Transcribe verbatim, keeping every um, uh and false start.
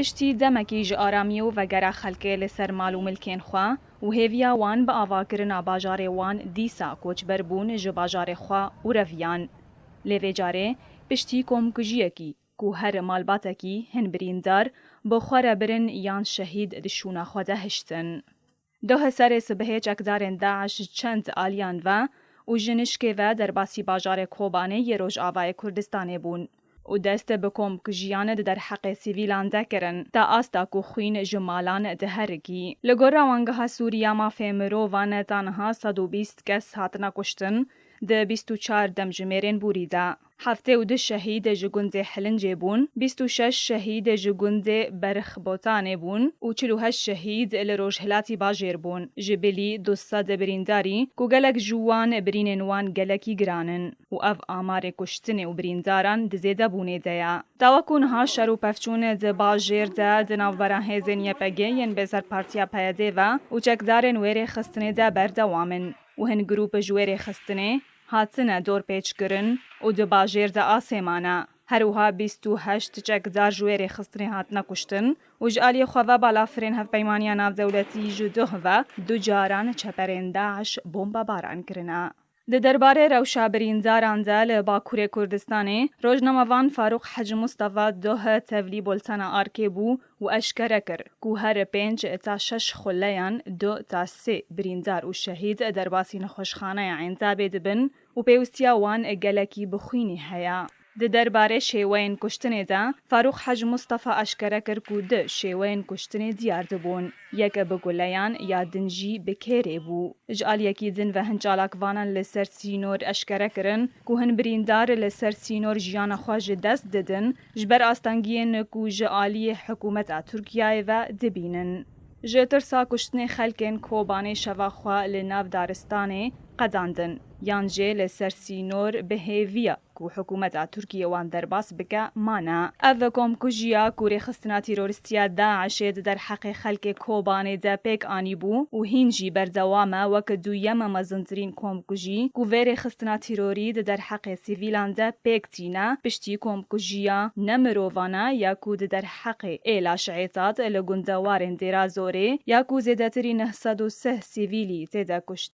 Piştî demekî ji aramiyê û vegera xelkê li ser mal û milkên xwe û hêviya wan bi avakirina bajarê wan dîsa koçber bûn ji bajarê xwe û reviyan. Lê vê carê piştî komkujiyekî ku her malbatekî hin birîndar bi xwe re birin yan şehîd di şûna xwe de hiştin. Doh serê sibihê çekdarên DAIŞ ji çend aliyan ve û ji nişkê ve derbasî bajarê Kobanê yê Rojavayê Kurdistanê bûn û dest bi komkujiyan di derheqê sivîlan de kirin, ta asta ku xwîn ji malan diherikî. Li gora Wangeha Sûrî ya Mafê Mirovan, ta niha sed û bîst kes hatine kuştin, di bîst û çar demjimêrên borî de. Heftê û du şehîd ji gundê Hilincê bûn, bîst û şeş şehîd ji gundê Berxbotanê bûn û çil û heşt şehîd li rojhilatî bajêr bûn. Ji bilî du sed birîndarî ku gelek ji wan birînên wan gelekî giran in û ev amarê kuştinê û birîndaran di zêdebûnê de ye. Dawa ku niha şer û pevçûn di bajêr de di navbera hêzên Y P G yên bêser partiya P Y D ve û çekdarên wê rêxistinê de berdewam in û hin grûp ji wê rêxistinê hatine dorpêçkirin û di bajêr de asê mane. Her wiha bîst û heşt çekdar ji wê rêxistinê hatine kuştin û ji aliyê xwe ve balafirên Hevpeymaniya Navdewletî ji doh ve du caran çeperên DAIŞ bombebaran kirine. Di derbarê rewşa birîndaran de li Bakurê Kurdistanê, rojnamevan Farûq Hec Mustafa doh tevlî bultena arkê bû û eşkere kir ku her pênc ta şeş xuleyan du ta sê birîndar û şehîd derbasî nexweşxaneya Enzabê dibin û pêwistiya wan gelekî bi xwînî heye. Di derbarê şêweyên kuştinê de Farûq Hec Mustafa eşkere kir ku du şêweyên kuştinê diyar dibûn, yek bi guleyan ya din jî bi kêrê bû. Ji aliyekî din ve hin çalakvanan li ser sînor eşkere kirin ku hin birîndar li ser sînor jiyana xwe ji dest didin, ji ber astengiyên ku ji aliyê hikûmeta Tirkiyeyê ve dibînin. Ji tirsa kuştinê xelkên Kobanê şeva xwe li nav daristanê qedandin, yan jî li ser sînor bi hêviya ku hikûmeta Tirkiyê wan derbas bike, mane. Ev komkujiya ku rêxistina terorîstî ya DAIŞê di derheqê xelkê Kobanê de pêk anîbû û hîn jî berdewam e wek duyem mezintirîn komkujî ku vê rêxistina terorî di derheqê sivîlan de pêk tîne, piştî komkujiya nemirovane ya ku di derheqê êla Şiêtat li gundewarên Dêra Zorê ya ku zêdetirî neh sed û sih sivîlî tê de kuşt.